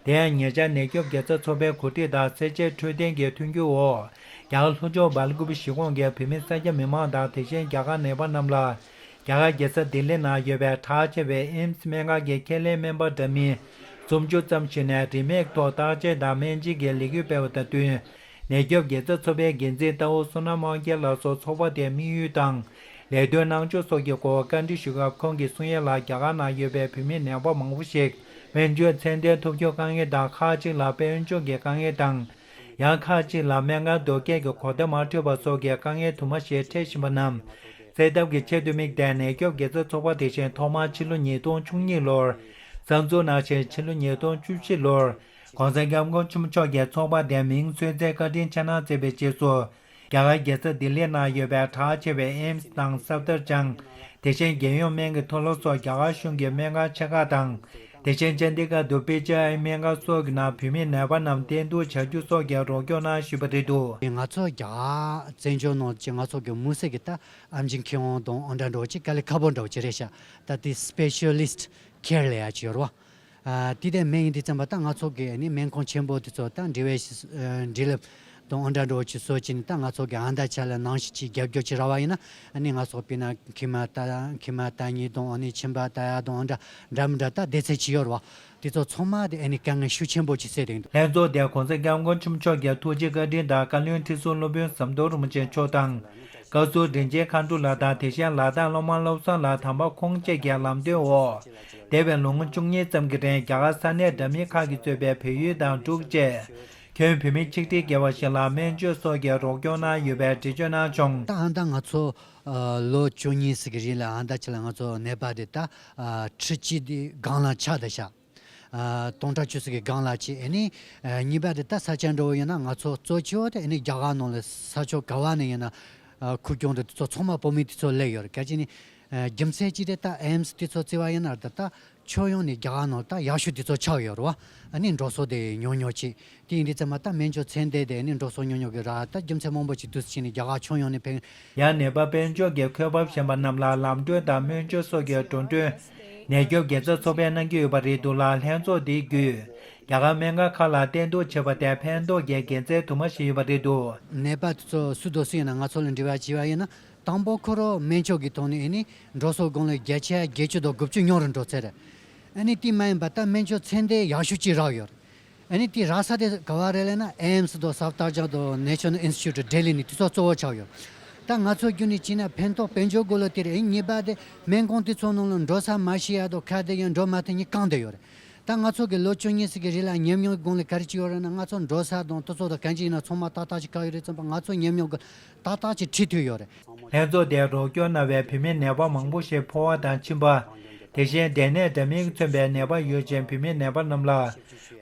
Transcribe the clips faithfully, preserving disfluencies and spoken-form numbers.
དེ་ཡང་ཉེ་ཆར་ནད་སྐྱོབ་རྒྱལ་ཚབ་ཚོགས་པའི་གོ་སྒྲིག་དང་སེར་བྱེས་འཕྲོད་བསྟེན་གྱི་མཐུན་འགྱུར་འོག་རྒྱ་གར་ལྷོ་ཕྱོགས་སྦེལ་ཀུ་པེ་གཞིས་ཁོངས་ཀྱི་བོད་མི་གསར་སྐྱེས་མི་མང་དང་དེ་བཞིན་རྒྱ་གར་ནད་པ་རྣམས་ལ། རྒྱ་གར་རྒྱལ་ས་ལྡི་ལི་ནང་ཡོད་པའི་གྲགས་ཆེ་བའི་ཨེམ་སི་སྨན་ཁང་གི་ཁས་ལེན་སྨན་པ་འདྲ་མིན་སུམ་ཅུ་ཙམ་ཞིག་ནས་རིན་མེད་ཐོག་བརྟག་དཔྱད་དང་སྨན་བཅོས་ཀྱི་ལས་འགུལ་སྤེལ་བ་དང་བསྟུན། ནད་སྐྱོབ་རྒྱལ་ཚབ་ཚོགས་པའི་འགན་འཛིན་རྟའུ་བསོད་ནམས་དབང་རྒྱལ་ལགས་སུ་ཚོགས་པ་དེའི་དམིགས་ཡུལ་དང་། ལས་དོན་གནང་ཕྱོགས་སོགས་ཀྱི་སྐོར་བཀའ་འདྲི་ཞུ་སྐབས། ཁོང་གིས་གསུང་ཡས་ལ། རྒྱ་གར་ནང་ཡོད་པའི་བོད་མི་ནད་པ་མང་པོ་ཞིག་སྨན་བཅོས་ཚད་ལྡན་ཐོབ་རྒྱུའི་དཀའ་ངལ་དང་། ཁག་ཅིག་ལ་དཔལ་འབྱོར་གྱི་དཀའ་ངལ་དང་། ཡང་ཁག་ཅིག་ལ་སྨན་ཁང་འདོན་སྐྱེལ་གྱི་གོ་བརྡ་མ་འཕྲོད་པ་སོགས་ཀྱི་དཀའ་ངལ་དུ་མ་ཞིག་འཕྲད་བཞིན་པ་རྣམས་སེལ་ཐབས་ཀྱི་ཆེད་དུ་དམིགས་ཏེ། ནད་སྐྱོབ་རྒྱལ་ཚབ་ཚོགས་པ་དེ་བཞིན་ཐོག་མར་ཕྱི་ལོ་ཉིས་སྟོང་བཅུ་གཉིས་ལོར་གསར་འཛུགས་གནང་ཞིང་། ཕྱི་ལོ་ཉིས་སྟོང་བཅུ་བཞི་ལོར་༸གོང་ས་༸སྐྱབས་མགོན་ཆེན་པོ་མཆོག་གིས་ཚོགས་པ་དེའི་མིང་གསོལ་སྩལ་བཀའ་དྲིན་ཆེ་གནང་མཛད་པའི་རྗེས་སུ། རྒྱ་གར་རྒྱལ་ས་ལྡི་ལི་ནང་ཡོད་པའི་གྲགས་ཆེ་བའི་ཨེམ་སི་དང་སབ་དར་ཇང་། དེ་བཞིན་རྒྱལ་ཡོངས་སྨན་གྱི་མཐོ་སློབ་སོགས་རྒྱ་གར་གཞུང་གི་སྨན་ཁང་ཆེ་ཁག་དང་། དེ་བཞིན་ཅན་ཌི་གྷར་དུ་པི་ཇི་ཨའི་སྨན་ཁང་སོགས་ཀྱི་ནང་བོད་མི་ནད་པ་རྣམས་བསྟེན་གཏུག་བྱ་རྒྱུ་སོགས་ཀྱི་རོགས་སྐྱོར་གནང་བཞིན་པ་རེད་འདུག་ང་ཚོ་རྒྱ་གར་བཙན་བྱོལ་ནང་ཅིག་ང་ཚོ་གི་མི་སེར་གྱི་ད་ཨེམ་ཆི་མཁས་དབང་དང་ཨོ་འདྲ་འདྲ་བོ་ཅིག་དཀའ་ལས་ཁག་པོ་འདྲ་བོ་ཅིག་རེད་ཤག་ད་དེ་སི་པེ་ཤལ་ལི་སི་ཊི་ཁེར་ལབ་ཡ་ཅིག་ཡོད་རེད་བ། ཨ། དེ་དེ་སྨན་ཡིན་དུས་ཙམ་པ་ད་ང་ཚོ་གི་ནི་སྨན་ཁང་ཆེན་པོ་དེ་ཚོ་ད་འབྲེལ་བའི་ཨ་འབྲེལ་ལམ་དང་ཨོ་འདྲ་འདྲ་བོ་ཅིག་བཟོ་བྱས་ནས། ད་ང་ཚོ་གི་ཨ་མདའ་ཆ་ལ་ནང་བཞིན་ཅིག་རྒྱབ་སྐྱོར་ཅིག་རག་པ་ཡིན་ན། ཨ་ནི་ང་ཚོ་དཔེར་ན་མཁལ་མ་ལྟ་མཁལ་མ་ལྟ་མཁན་དང་། ཨ་ནི་མཆིན་པ་ལྟ་ཡ་དང་། ཨོ་འདྲ་འདྲ་མི་འདྲ་ད་སྡེ་ཚན་ཅིག་ཡོད་རེད་བ། དེ་ཚོ་ཚང་མ་དེ་ཨ་ནི་དཀའ་ངལ་ཤུགས་ཆེན་པོ་ཅིག་སེལ་བསྡད་འདུག་ལྷན་ཚོགས་དེར་༸གོང་ས་༸སྐྱབས་མགོན་ཆེན་པོ་མཆོག་གི་ཐུགས་རྗེ་བཀའ་དྲིན་དང་། བཀའ་བློན་ཁྲི་ཟུར་སློབ་དཔོན་ཟམ་གདོང་རིན་པོ་ཆེ་མཆོག་དང་། བཀའ་ཟུར་རིན་ཆེན་མཁའ་འགྲོ་ལགས་དང་། དེ་བཞིན་ལ་དྭགས་སློབ་མ་བློ་བཟང་ལགས་དམ་པ་ཁོང་བཅས་ཀྱི་ལམ་སྟོན་འོག་འདས་པའི་ལོ་ངོ་བཅུ་གཉིས་ཙམ་གྱི་རིང་རྒྱ་གར་ས་གནས་འདྲ་མིན་ཁག་གིས་གཙོས་པའི་བལ་ཡུལ་དང་འབྲུག་བཅས་ཁྱོན་བོད་མི་ཆིག་ཁྲི་བརྒལ་བ་ཞིག་ལ་སྨན་བཅོས་སོགས་ཀྱི་རོགས་སྐྱོར་གནང་ཡོད་པའི་འགྲེལ་བརྗོད་གནང་བྱུང་། ད་ཨ་མདའ་ང་ཚོ་ཨ་ལོ་བཅུ་གཉིས་ཙམ་གྱི་རིང་ལ་ཨ་མདའ་ཆ་ལ་ང་ཚོ་ནད་པ་དེ་ད་ཨ་ཁྲི་གཅིག་དེ་སྒང་ལ་ཆགས་བསྡད་ཤག་ཨ་སྟོང་ཕྲག་བཅུ་ཙམ་གྱི་སྒང་ལ་བྱས། ཨ་ནི་ཨ་གཉིས་པ་དེ་ད་ས་ཆ་འདྲ་བོ་ཡིན་ན་ང་ཚོ་གཙོ་ཆེ་བ་དེ་ཨ་ནི་རྒྱ་གར་ནང་ལ་ས་ཕྱོགས་ག་བ་ནས་ཡིན་ན་ཨ་ཁུར་སྐྱོང་དེ་ཚོ་ཚང་མ་བོད་མི་དེ་ཚོ་སླེབས་ཡོད་རེད། ག་ཅི་ནི་ཨ་རྒྱུ་མཚན་ཅི་རེད། ད་ཨེམ་སི་དེ་ཚོ་བརྩི་བ་ཡིན་ན་ད་ད་ཕྱོགས་ཡོངས་ནས་རྒྱ་གར་ནང་ད་ཡག་ཤོས་དེ་ཚོ་ཆགས་ཡོད་རེད་བ། ཨ་ནི་འགྲོ་སོང་དེ་ཉུང་ཉུང་ཅིག་དེ་ཡིན་དུས་ཙམ་པ་ད་སྨན་བཅོས་ཚད་ལྡན་དེ་ཨ་ནི་འགྲོ་སོང་ཉུང་ཉུང་གི་ར། ད་རྒྱུ་མཚན་མང་པོ་ཅིག་འདུག་སེ་བྱས་ནས་རྒྱ་གར་ཕྱོགས་ཡོངས་ནས་ཕན། ཡང་ནད་པ་དཔལ་འབྱོར་གྱི་འཁོས་བབ་ཞན་པ་རྣམས་ལ་ལམ་གྲོན་དང་སྨན་བཅོས་སོགས་ཀྱི་འགྲོ་གྲོན་ནད་སྐྱོབ་རྒྱལ་ཚབ་ཚོགས་པས་གནང་གི་ཡོད་པ་རེད་འདུག་ལ། ལྷན་ཚོགས་འདི་བརྒྱུད་རྒྱ་གར་སྨན་ཁང་ཁག་ལ་བསྟེན་གཏུག་བྱེད་པ་དེ་ཕན་ཐོགས་ཀྱི་དགེ་མཚན་དུ་མ་ཞིག་ཡོད་པ་རེད་འདུག་ནད་པ་དེ་ཚོ་སུ་དང་སུ་ཡིན་ན་ང་ཚོ་ལ་འབྲེལ་བ་བྱས་པ་ཡིན་ན། དང་པོ་ཁོ་རང་སྨན་བཅོས་ཀྱི་ཐོག་ནས་ཨ་ནི་འགྲོ་སོང་སྒང་ལ་བརྒྱ་ཆ་བརྒྱད་ཅུ་དང་དགུ་བཅུ་ཉུང་རུ་འགྲོ་ཚར་རེད། ཨ་ནི་དེ་མ་ཡིན་པ་ད་སྨན་བཅོས་ཚད་ལྡན་ཡག་ཤོས་ཅིག་རག་ཡོད་རེད། ཨ་ནི་དེ་རག་ས་དེ་ག་བ་རེད་ལབ་ན། ཨེམ་སི་དང་སབ་དར་ཇང་དང་ནེ་ཤ་ནལ་ཨིན་སི་ཊི་ཅུ་ཊི་ལྡི་ལི་ནས་དེ་ཚོ་གཙོ་བོ་ཆགས་ཡོད། ད་ང་ཚོ་བརྒྱུད་ནས་བྱས་ན་ཕན་ཐོགས་དཔལ་འབྱོར་སྒང་ལ་དེ་རེད། ཨ་ནི་གཉིས་པ་དེ་སྨན་ཁང་དེ་ཚོ་ནང་ལ་འགྲོ་ས་མ་ཤེས་ཡ་དང་ཁ་བརྡ་ཡང་འགྲོ་མ་ཐུབ་མཁན་གང་དེ་ཡོད་རེད། ད་ང་ཚོ་གི་ལོ་བཅུ་གཉིས་ཙམ་གྱི་རིང་ལ་ཉམས་མྱོང་སྒང་ལ་ག་རེ་ཅིག་ཡོད་རེད་ན། ང་ཚོ་འགྲོ་ས་དང་དེ་ཚོ་དང་གང་ཅི་ཡིན་ན་ཚང་མ་ཏག་ཏག་ཅིག་ག་ཡོད་རེད་ཙམ་པ། ང་ཚོ་ཉམས་མྱོང་གི་ཏག་ཏག་ཅིག་ཁྲིད་ཐུབ་ཡོད་རེད། ལྷན་ཚོགས་དེར་རོགས་སྐྱོར་གནང་བའི་བོད་མི་ནད་པ་མང་པོ་ཞིག་ཕོ་བ་དང་མཆིན་པ། དེ་བཞིན་སྡེ་ནད་འདྲ་མིན་མཚོན་པའི་ནད་པ་ཡོད་ཅིང་། བོད་མི་ནད་པ་རྣམས་ལ་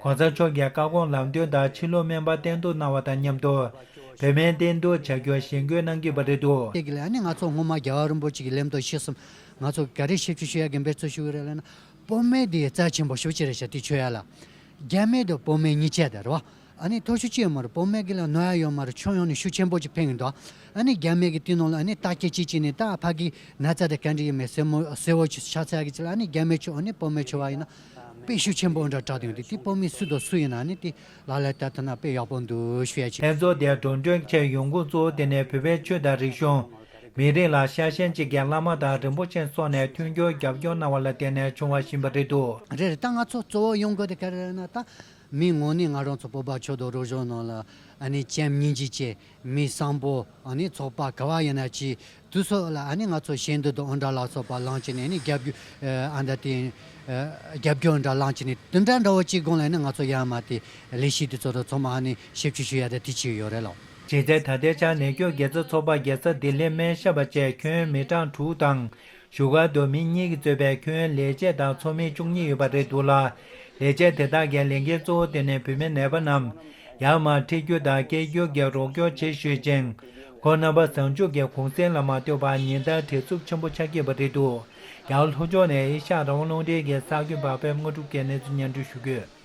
གོང་ས་མཆོག་གི་བཀའ་དགོངས་ལམ་སྟོན་དང་ཕྱི་ལུགས་སྨན་པ་བསྟེན་གཏུག་གནང་བ་དང་མཉམ་དུ། བོད་སྨན་བསྟེན་གཏུག་བྱ་རྒྱུར་ཞེན་སྐུལ་གནང་གི་ཡོད་པ་རེད་འདུག་དེ་གི་ལ་ཨ་ནི་ང་ཚོ་སྔོན་མ་རྒྱལ་བ་རིན་པོ་ཆེ་གི་ལམ་སྟོན་གཞིར་བཟུང་ང་ཚོ་ག་རེ་ཞིབ་འཇུག་ཞུ་ཡ་གི་འབད་བརྩོན་ཞུ་གི་རེད་ལབ་ན། བུད་མེད་དེ་རྩ་ཆེན་པོ་ཤོས་ཅིག་རེད་ཤག་དེ་ཆོས་ཡ་ལ། རྒྱ་མི་དང་བུད་མེད་གཉིས་ཆ་དེ་རེད་བ། ཨ་ནི་མཐོ་ཤོས་ཅི་ཡོད་མ་རེད། བུད་མེད་གི་ལ་གནོད་ཡ་ཡོད་མ་རེད། ཕྱོགས་ཡོངས་ནས་ཤུགས་ཆེན་པོ་ཅིག་ཕན་གི་འདུག་ཨ་ནི་རྒྱ་མི་གི་དེ་ནང་ལ་ཨ་ནི་བརྟག་དཔྱད་བྱེད་ཅིག་ནས། ད་ཕ་གི་ན་ཚ་དེ་ག་འདྲ་ཡོད་མེད་གསལ་མོ་གསལ་བོ་ཅིག་ཆགས་ཚར་གི་ཅིག་ལ། ཨ་ནི་རྒྱ་མི་ཆོས་ཨ་ནི་བུད་མེད་ཆོས་བ་ཡིན་ན་དཔེ་ཤུགས་ཆེན་པོ་འདྲ་དྲག་དེ་ཡོང་དུས། དེ་བུད་མེད་སུ་དང་སུ་ཡིན་ན་ཨ་ནི་དེ་ལག་ལེན་བསྟར་ཐུབ་ན་དཔེ་ཡག་པོ་འདུག་ཞུ་ཡ་ཆེད། ལྷན་ཚོགས་དེར་འགྲོ་གྲོན་ཆེད་ཡོང་སྒོ་གཙོ་བོ་དེ་ནི་བོད་པའི་ཆོས་དང་རིག་གཞུང་། མི་རིགས་ལ་ཤ་ཞེན་ཅན་གྱི་བླ་མ་དང་རིན་པོ་ཆེ་སོགས་ནས་མཐུན་འགྱུར་རྒྱབ་སྐྱོར་གནང་བ་ལ་བརྟེན་ནས་བྱུང་བ་ཡིན་པ་རེད་འདུག་རེད་རེད། ད་ང་ཚོ་གཙོ་བོ་ཡོང་དགོས་དེ་ག་རེ་རེད་ན། ད་མི་དངོས་གནས་ང་རང་ཚོ་བོད་པ་ཆོས་དང་རིག་གཞུང་ནང་ལ་ཨ་ནི་བྱམས་སྙིང་རྗེ་ཅན། མི་བཟང་པོ། ཨ་ནི་ཚོགས་པ་ག་བ་ཡིན་ན་ཅི་དུས་སོགས་ལ་ཨ་ནི་ང་ཚོ་ཞལ་འདོན་དང་ཨོ་འདྲ་ལ་སོགས་པ་བླངས་བྱས་ནས། ཨ་ནི་རྒྱབ་སྐྱོར་ཨ་འདྲ་དེ་ཨ་རྒྱབ་སྐྱོར་འདྲ་བླངས་བྱས་ནས། དེ་འདྲ་འདྲ་བོ་ཅིག་སྒང་ལ་ཨ་ནི་ང་ཚོ་ཡར་མར་དེ་ལས་གཞི་དེ་ཚོ་དང་ཚང་མ་ཨ་ནི་ཞིབ་འཇུག་ཞུ་ཡ་དེ་དེ་ཅིག་ཡོད་རེད་ལགས། བྱས་ཙང་ད་ལྟའི་ཆར་ནད་སྐྱོབ་རྒྱལ་ཚབ་ཚོགས་པ་རྒྱལ་ས་ལྡི་ལི་སྨན་ཞབས་པ་བཅས་ཁྱོན་མི་གྲངས་དྲུག་དང་། བཞུགས་སྒར་དུ་མི་གཉིས་ཀྱིས་གཙོས་པའི་ཁྱོན་ལས་བྱེད་དང་ཚོགས་མི་བཅུ་གཉིས་ཡོད་པ་རེད་འདུག་ལ། ལས་བྱེད་དེ་དག་གི་ལས་འགན་གཙོ་བོ་དེ་ནི་བོད་མི་ནད་པ་རྣམས་ཡར་མར་འཁྲིད་རྒྱུ་དང་སྐྱེལ་རྒྱུ་གྱི་རོགས་སྐྱོར་བྱེད་ཞུས་ཅིང་། ཁོང་རྣམ་པ་བཟང་ཕྱོགས་ཀྱི་གུང་སེང་ལ་མ་ལྟོས་པར་ཉིན་ལྟར་བྲེལ་འཚུབ་ཆེན་པོ་ཆགས་ཀྱི་ཡོད་པ་རེད་འདུག་རྒྱ་གར་ལྷོ་ཕྱོགས་ནས་ཨེ་ཤ་ཡ་རང་དབང་རླུང་འཕྲིན་གྱི་གསར་འགོད་པ་པད་མ་དངོས་གྲུབ་ཀྱིས་གནས་ཚུལ་སྙན་སྒྲོན་ཞུ་གི་ཡོད།